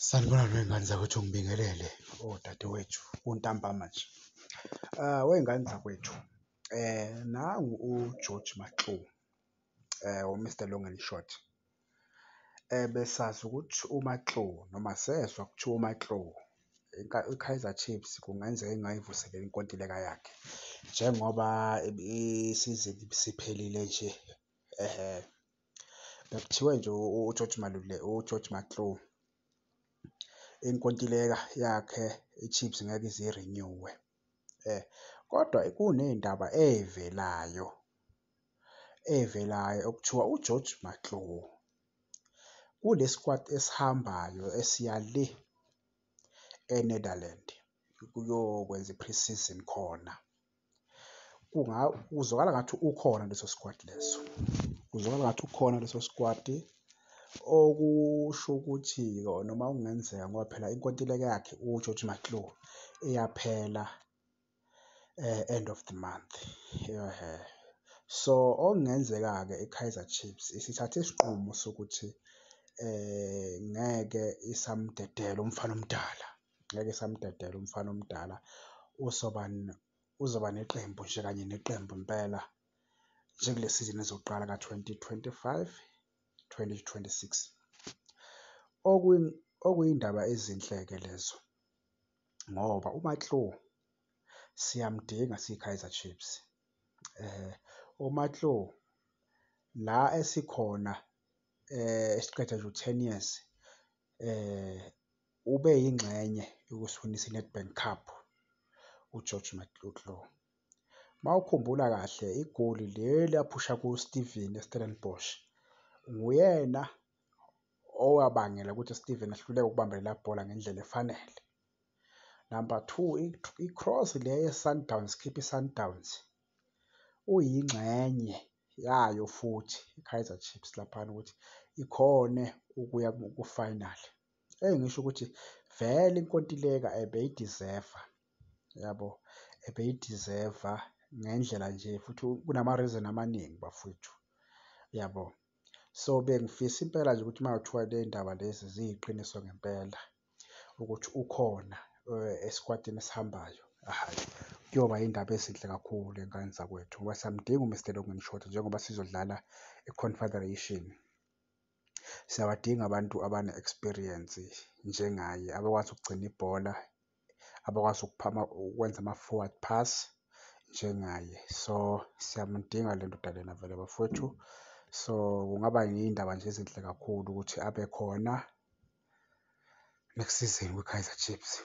Sanibonani wey'ngane zakwethu, ngibingelele odadewethu kuntambama nje. Wey'ngane zakwethu, nangu uGeorge Matlou, u-Mr Long and Short. Besazi ukuthi uMatlou noma sezwa kuthiwa uMatlou i-Kaizer Chiefs kungenzeka ingayivuselela inkontileka yakhe njengoba isizini isiphelile nje. Bekuthiwe nje uGeorge uGeorge Matlou inkontileka yakhe i-Chiefs ngeke ize irinyuwe. Kodwa kuney'ndaba ey'velayo, ey'velayo okuthiwa uGeorge Matlou kule sikwati esihambayo esiya le e-Netherland ukuyokwenza i-pre-season khona. Kuzwakala ngathi ukhona kuleso sikwadi leso, kuzwakala ngathi ukhona kuleso sikwadi okusho ukuthi noma okungenzeka ngoba phela inkontileka yakhe uGeorge Matlou iyaphela end of the month, ehhe. So, okungenzeka-ke i-Kaizer Chiefs isithathe isinqumo sokuthi ngeke isamdedela umfana omdala, ngeke isamdedela umfana omdala uzoba uzoba neqembu nje kanye neqembu impela nje kule sizini ezoqala ka-2025, 2026. Okuyindaba ezinhle-ke lezo ngoba uMatlou siyamdinga siyi-Kaizer Chiefs. UMatlou la esikhona esiqeda nje u-10 years ube yingxenye yokusiwinisa i-Nedbank Cup uGeorge Matlou. Uma ukhumbula kahle igoli leli aphusha kuSteven e-Stellenbosch, nguyena owabangela ukuthi uSteven ahluleke ukubamba lela bhola ngendlela efanele. Number two, i-cross le ye-Sundowns, sikhipha i-Sundowns, uyingxenye yayo futhi i-Kaizer Chiefs laphayana ukuthi ikhone ukuya ku-final. Engisho ukuthi vele inkontileka ebeyidizeva, yabo? Ebeyidizeva ngendlela nje futhi kunama-reason amaningi bafowethu, yabo? So, bengifisa impela nje ukuthi uma kungathiwa ley'ndaba lezi ziyiqiniso ngempela ukuthi ukhona esikwatini esihambayo, hhayi, kuyoba iy'ndaba ezinhle kakhulu ey'ngane zakwethu ngoba siyamdinga u-Mr Long and Short njengoba sizodlala i-Confederation. Siyawadinga abantu abane-experience njengaye, abakwazi ukugcina ibhola, abakwazi ukwenza ama-forward pass njengaye. So, siyamudinga le ndoda lena vele bafowethu. So, kungaba iy'ndaba nje ezinhle kakhulu ukuthi abe khona next season kwi-Kaizer Chiefs.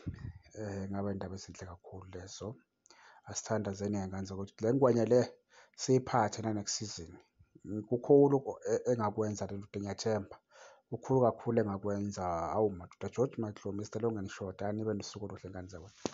Kungaba iy'ndaba ezinhle kakhulu lezo. Asithandazeni-ke y'ngane zakwethu le ngwenya le siyiphathe na-next season. Kukhulu engakwenza le ndoda ngiyathemba, kukhulu kakhulu engakwenza. Awu madoda, George Matlou, Mr Long and Short, anibe nosuku oluhle ngane zakwethu.